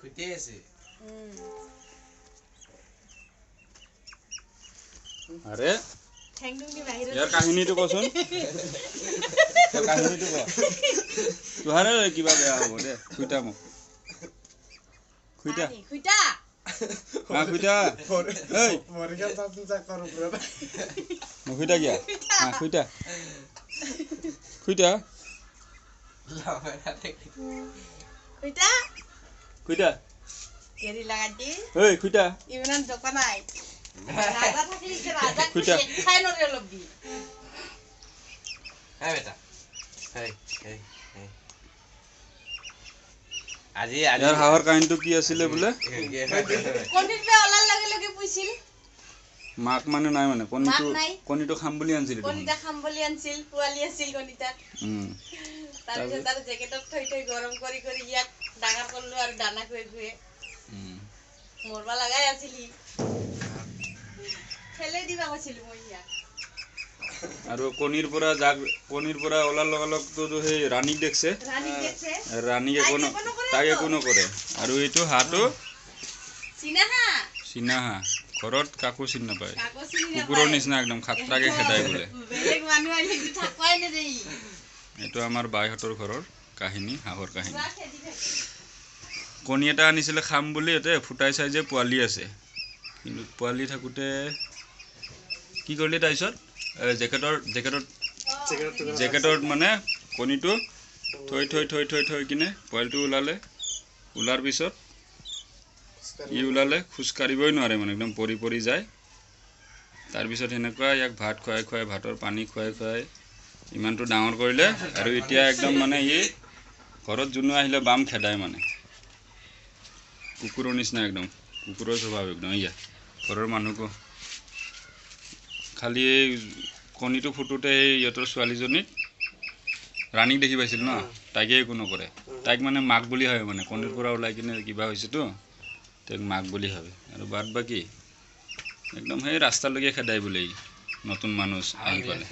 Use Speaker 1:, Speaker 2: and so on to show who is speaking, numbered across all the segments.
Speaker 1: খুটিয়াই আছে।
Speaker 2: আৰে ইয়াৰ কাহিনীটো কচোন, কাহিনীটো ক। তোহাৰে কিবা বেয়া হ'ব দে। খুইতা মোক, খুইতা
Speaker 3: খুইতা
Speaker 2: হা খুইতা। এই নখুইতা কিয়া? হা খুইতা খুইতা
Speaker 3: খুইতা
Speaker 2: খুইতা
Speaker 3: কেৰি লাগাই দি।
Speaker 2: এই খুইতা
Speaker 3: ইমান দোকান নাই। রাজা থাকলে রাজা খাই নরে লবি।
Speaker 1: হ্যাঁ বেটা, এই এই এই আজি আজি
Speaker 2: ইয়াৰ হাঁহৰ কাহিনীটো কি আছিলে বোলে?
Speaker 3: কণীৰ পৰা ওলাৰ লগে লগে পুইছিল।
Speaker 2: মাক মানে নাই, মানে কণীটো কণীটো খাম বুলি আনছিল।
Speaker 3: কণীটা খাম বুলি আনছিল, পোৱালি আছিল কণীটাত। তাৰপিছত তাৰ জেকেটত থৈ থৈ গৰম কৰি কৰি ইয়াক ডাঙৰ কৰিলো আৰু দানা খুৱাই খুৱাই মৰবা লগাই আছিল। ফেলে দিবা কৈছিলো মই ইয়াক।
Speaker 2: আৰু কণীৰ পৰা জাগ, কণীৰ পৰা ওলাৰ লগে লগতো সেই ৰাণীক দেখছে, ৰাণীক একো তাক একো নকৰে। আৰু এইটো হাঁহটো চীনা হাঁহ, ঘৰত কাকো চিনি নাপায়, কুকুৰৰ নিচিনা একদম খাত্ৰাকে খেদাই বোলে। এইটো আমাৰ বাইহঁতৰ ঘৰৰ কাহিনী, হাঁহৰ কাহিনী। কণী এটা আনিছিলে খাম বুলি, ইয়াতে ফুটাই চাই যে পোৱালি আছে। কিন্তু পোৱালি থাকোঁতে কি কৰিলে তাৰপিছত জেকেটৰ জেকেটত জেকেটত মানে কণীটো থৈ থৈ থৈ থৈ থৈ কিনে পোৱালিটো ওলালে। ওলাৰ পিছত ই ওলালে, খোজকাঢ়িবই নোৱাৰে মানে একদম পৰি পৰি যায়। তাৰপিছত সেনেকুৱা ইয়াক ভাত খুৱাই খুৱাই, ভাতৰ পানী খুৱাই খুৱাই ইমানটো ডাঙৰ কৰিলে। আৰু এতিয়া একদম মানে ই ঘৰত যোনো আহিলে বাম খেদাই, মানে কুকুৰৰ নিচিনা একদম, কুকুৰৰ স্বভাৱ একদম। এয়া ঘৰৰ মানুহকো খালি এই কণীটো ফুটোতে এই ইহঁতৰ ছোৱালীজনীক ৰাণীক দেখি পাইছিল ন, তাইকে একো নকৰে। তাইক মানে মাক বুলি ভাবে, মানে কণীৰ পৰা ওলাই কিনে কিবা হৈছেতো, তাইক মাক বুলি ভাবে। আৰু বাদ বাকী একদম সেই ৰাস্তালৈকে খেদাই বোলে ই নতুন মানুহ আহি পালে।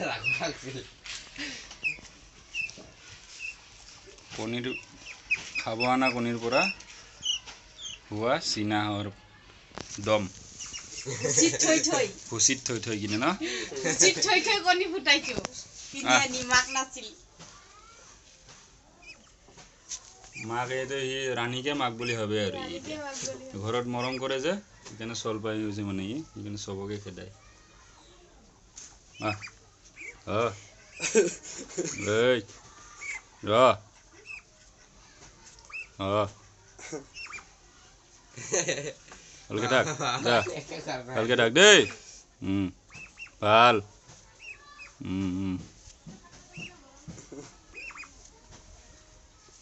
Speaker 2: কণীৰ খাব অনা কণীৰ পৰা হোৱা চীনা হাঁহৰ দম ভুচিত থৈ থৈ কিনে ন,
Speaker 3: থৈ থৈ কণী ফুটাইছো।
Speaker 2: মাক এইটো সি ৰাণীকে মাক বুলি ভাবে। আৰু ই ঘৰত মৰম কৰে যে, সেইকাৰণে চল পাই গৈছে মানে ই, সেইকাৰণে চবকে খেদায়। এই ৰ ভালকে থাক, যা ভালকে থাক দেই। ভাল।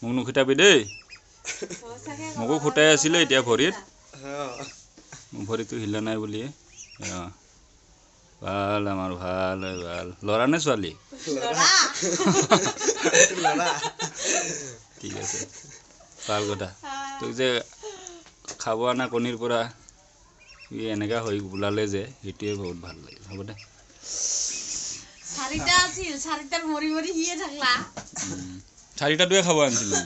Speaker 2: মোক নুখুটাবি দেই। মোকো খুটাই আছিলে এতিয়া ভৰিত, মোৰ ভৰিটো হিলা নাই বুলিয়ে। ভাল আমাৰ, ভাল ভাল। ল'ৰা নে ছোৱালী? ঠিক আছে, ভাল কথা। তোক যে খাব অনা কণীৰ পৰা এনেকা হৈ ওলালে যে, সেইটোৱে বহুত ভাল লাগিল। হ'ব দে। চাৰিটাটোৱে খাব আনিছিলো।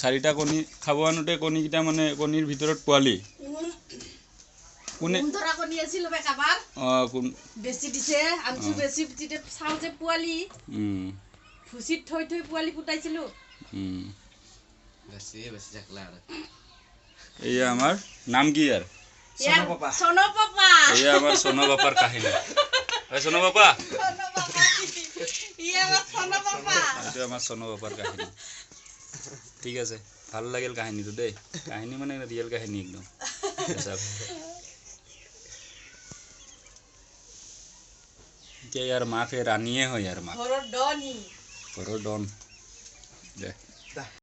Speaker 2: চাৰিটা কণী খাব আনোতে কণীকেইটা মানে কণীৰ ভিতৰত পোৱালি। কোনে এয়া আমাৰ নাম কি ইয়াৰ? এয়া আমাৰ সোণ বাপাৰ কাহিনী। সোণ বাপা, এইটো আমাৰ সোণ বাপাৰ কাহিনী। ঠিক আছে, ভাল লাগিল কাহিনীটো দেই। কাহিনী মানে ৰিয়েল কাহিনী একদম। এতিয়া ইয়াৰ মাক এই ৰাণীয়ে হয়, ইয়াৰ মাক ঘৰৰ ডন দে।